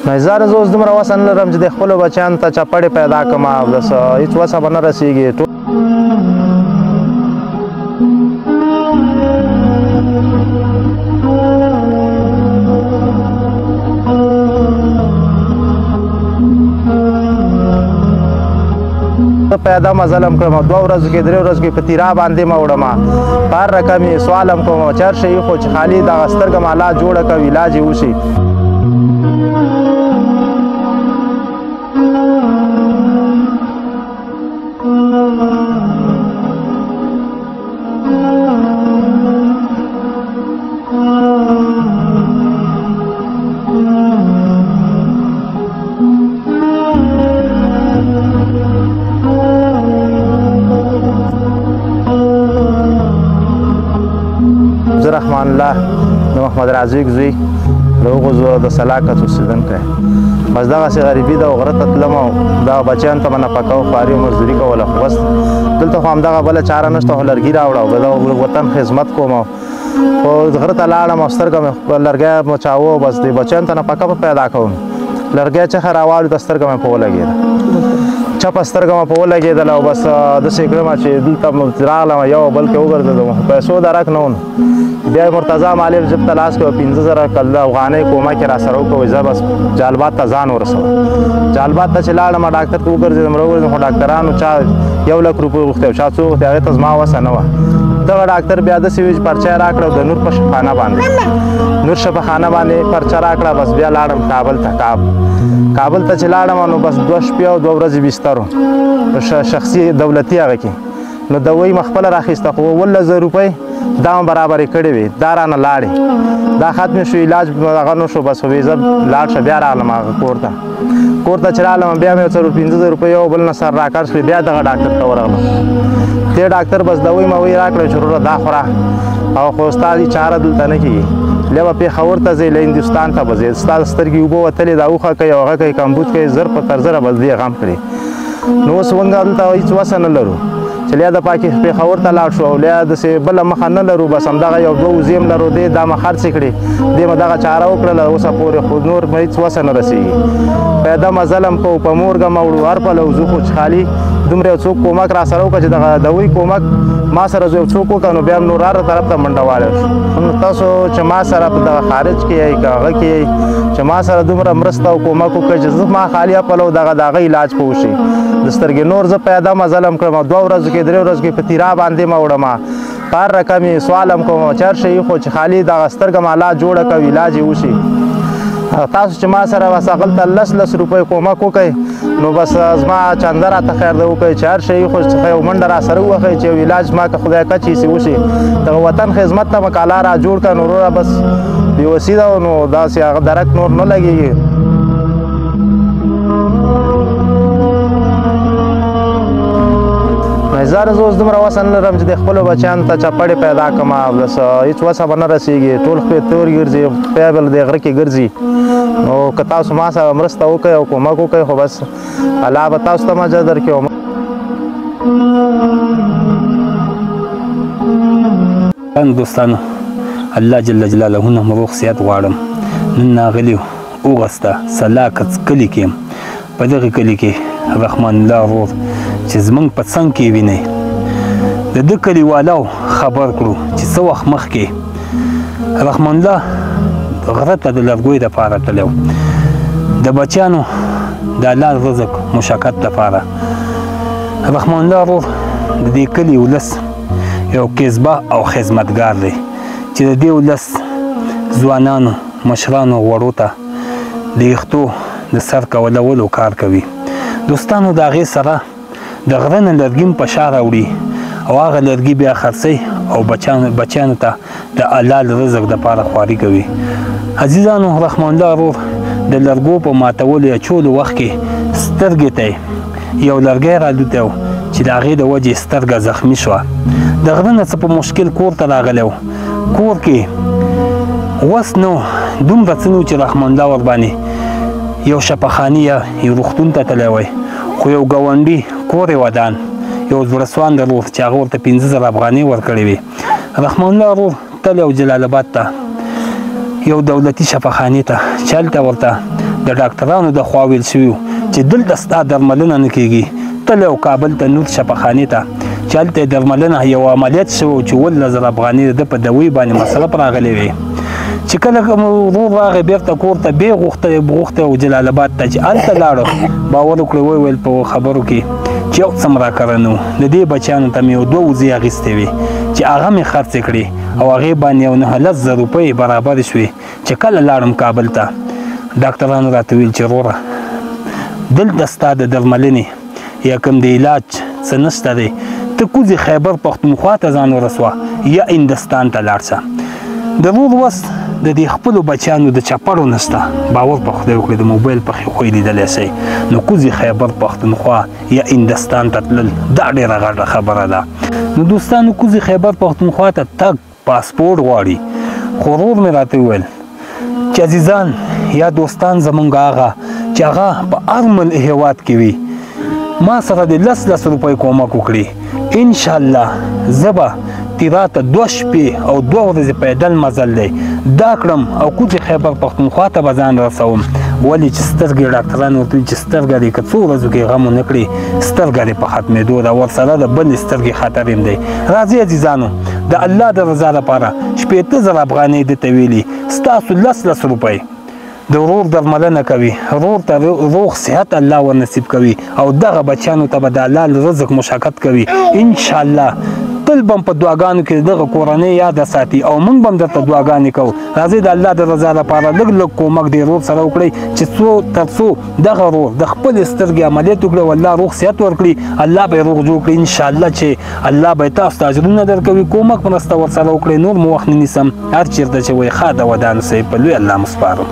زه اوس دومره وسه نه لرم چې د خپلو بچیانو ته چپړې پیدا کړم، بس هېڅ وسه به نه رسېږي. پیدا مزل هم کړم، 2 ورځو کې 3 ورځو کې په تیرا باندې مه وړم، په هر رقم یې سوال هم کوم، چې هر شی خو چې خالي دغه سترګه مې الله جوړه کړه، علاج یې وشي. رحمان الله د محمد رازق زوی د هغو د صلاکت اوسېدونکی، بس دغسې غریبي ده او غره ته تلم او دغه بچیانو ته به نفقه او خواري او مزدوري کوله. خو بس دلته خو همدغه بله چاره نشته، خو لرګي راوړه او د وطن خدمت کوم. خو غره ته لاړم او سترګه مې لرګی مچاوه، بس د بچیانو ته نفقه به پیدا کوم. لرګی څخه راوالو ته سترګه مې په ولګېده، چپه سترګه مې په ولګېدله او بس داسې کړم چې دلته راغلم یو بل کې وګرځېدم، خو پیسو درک نه و. بیا مرتضی معلم جب ته لاس کړ، 5000 کلده افغانۍ کومک یې راسره وکړ، زه بس جالبات ته ځان ورسوم. جالبات ته چې لاړم ډاکتر ته وګرځېدم راوګرځېدم، خو ډاکترانو چا 1 لک روپۍ غوښتې او چا څو غوښتې، هغې ته زما وسه نه وه. دغه ډاکتر بیا داسې وي چې پرچه یې راکړه د نور په شفاخانه باندې، نور شفاخانه باندې پرچه راکړه. بس بیا لاړم کابل ته. کابل ته چې لاړم نو بس 2 شپې او 2 ورځې بستر و، شخصي دولتي هغه کې. نو دوی مې خپله راخیسته، خو 17,000 روپۍ دا مې برابرې کړې وې، دا رانه لاړې، دا ختمې شو، علاج هغه نه شو. بس خو زه لاړ شه، بیا راغلم هغه کور ته. کور ته چې راغلم بیا مې 4-5,000 روپۍ یو بل نه سر راکړ شوې، بیا دغه ډاکټر ته ورغلم. دې ډاکټر بس دوی مې وایي راکړه چې وروره دا خوره، او خو ستا دې چاره دلته نه کېږي، له به پېښور ته ځې، له هندوستان ته به ځې، ستا سترګې اوبه وتلې، دا اوښه کوي او هغه کوي، کمبود کوي، زر په تر زره به دې غم کړي. نو اوس مونږ دلته هېڅ وسه نه لرو چې لیا د پاکې پېښور ته لاړ شو او لیا داسې بله مخه نه لرو. بس همدغه 1-2 وزې هم لرو، دې دا مه خرڅې کړې، دې مه دغه چاره وکړله اوسه پورې، خو نور مې هېڅ وسه نه رسېږي. پیاده مزل هم کوو، په مورګه مه وړو، هر پلو ځو، خو چې خالي دومره یو څوک کومک را سره وکړه چې دغه دوی کومک ما سره یو څوک وکړه، نو بیا هم نور هر طرف ته منډه والی شو. نو تاسو چې ما سره په دغه خارج کې یئ که هغه کې یئ، چې ما سره دومره مرسته او کومک وکړه چې زه ما خالي پلو دغه د هغه علاج په وشي د سترګې. نور زه پیاده مزل هم کړم، 2 ورځو کې 3 ورځو کې په تیرا باندې مه وړم، په هر رقم یې سوال هم کوم، چې هر شی خو چې خالي دغه سترګه مې الله جوړه کړه، علاج یې وشي. تاسو چې ما سره بس هغلته 10 روپۍ کومک وکړئ، نو بس زما چنده راته خیر دی وکړئ، چې هر شی خو چې یو منډه را سره ووهئ چې یو علاج ما که خدای کچې سي وشي، دغه وطن خدمت ته مې که الله را جوړ کړه. نو وروره بس بېوسي ده، نو داسې هغه درک نور نه لګېږي. زه اوس دومره وسه نه لرم چې د خپلو بچیانو ته چپړې پیدا کړم، بس هېڅ وسه به نه رسېږي، ټول خپې تور ګرځي، پی بل د غره کې ګرځي. نو که تاسو ما سره مرسته وکړئ او کومک وکړئ، خو بس الله به تاسو ته اجر درکړي. دوستانو الله جل جلاله نه مو روغ صحت غواړم. نن راغلي اوغسته صلاکت کلي کې، په دغه کلي کې رحمان الله ورور چې زمونږ په څنګ کې وینئ، د ده کلیوالو خبر کړو چې څه وخت مخکې رحمان الله غره ته د لرګیو دپاره تللی و، د بچیانو د حلال رزق مشقت دپاره. رحمان الله ورور د دې کلي ولس یو کسبه او خدمتګار دی چې د دې ولس ځوانانو، مشرانو، وړو ته د ویښتو د سر کولولو کار کوي. دوستانو د هغې سره د غره نه لرګي هم په شا راوړي او هغه لرګي بیا خرڅوي او بچیانو ته د حلال رزق دپاره خواري کوي. عزیزانو رحمان الله ورور د لرګو په ماتولو یا چولو وخت کې سترګې ته یو لرګی رالوتی و چې د هغې د وجې سترګه زخمي شوه. د غره نه څه په مشکل کور ته راغلی و، کور کې وس نه و، دومره څه نه و چې رحمان الله ورباندې یو شفاخانې یا یو روغتون ته تللی وای، خو یو ګاونډي کور یې ودان، یو زړه سواند ورور چې هغه ورته 5000 افغانۍ ورکړې وې. رحمان الله ورور تللی و جلال آباد ته یو دولتي شفاخانې ته چې هلته ورته د د ډاکټرانو د خوا ویل شوي چې دلته ستا درملنه نه کېږي، تللی و کابل ته نور شفاخانې ته چې هلته یې درملنه یو عملیات شوی چې 17,000 افغانۍ د ده په دوی باندې مصرف راغلی وي. چې کله ورور راغی بېرته کور ته بې غوښتی و جلال اباد ته، چې هلته لاړو باور وکړئ ویې ویل په خبرو کې چې یو څه م راکړی نه و، د دې بچیانو ته مې یو دوه وزې اخیستې وې چې هغه مې خرڅې کړې او هغې باندې یو 9-10 زره روپۍ برابرې شوې. چې کله لاړم کابل ته ډاکټرانو راته ویل چې وروره دلته ستا د درملنې یا کوم د علاج څه نشته دی، ته کوزې خیبر پښتونخوا ته ځان ورسوه یا هندوستان ته لاړ شه. د ورور وس د دې خپلو بچیانو د چپړو نشته، باور په خدای وکړئ د موبایل په ښیښو یې لیدلی شئ. نو کوزې خیبر پښتونخوا یا هندوستان ته تلل دا ډېره غټه خبره ده. نو دوستانو کوزې خیبر پښتونخوا ته تګ پاسپورټ غواړي، خو ورور مې راته وویل چې عزیزان یا دوستان زمونږ هغه چې هغه په هر ملک هېواد کې وي ما سره د 10-10 روپۍ کومک وکړي، انشاءالله زه به تیرا ته 2 شپې او 2 ورځې پیدل مزل دی دا کړم او کوزې خیبر پښتونخوا ته به ځان رسوم. ولې چې سترګې ډاکټران ورته وایي چې سترګه دې که څو ورځو کې غم ونه کړي سترګه دې په ختمېدو ده، ورسره د بلې سترګې خطر هم دی. راځئ عزیزانو د الله د رضا لپاره 60,000 افغانۍ ده ته ویلي، ستاسو 10-10 روپۍ د ورور درملنه کوي، ورور ته روغ صحت الله ورنصیب کوي او دغه بچیانو ته به د الله رزق مشقت کوي. انشاءالله تل به په دعاګانو کې دغه کورنۍ یاده ساتي او موږ به هم درته دعاګانې کوو. راځئ د الله د رضا لپاره لږ لږ کومک دې ورور سره وکړئ چې څو تر څو دغه ورور د خپلې سترګې عملیات وکړي او الله روغ صحت ورکړي، الله به یې روغ جوړ کړي. انشاءالله چې الله به یې تاسو ته اجرونه درکوي. کومک مرسته ورسره وکړئ. نور مو وخت نه نیسم، هر چېرته چې وایي ښاده ودان اوسئ، په لوی الله مو سپارم.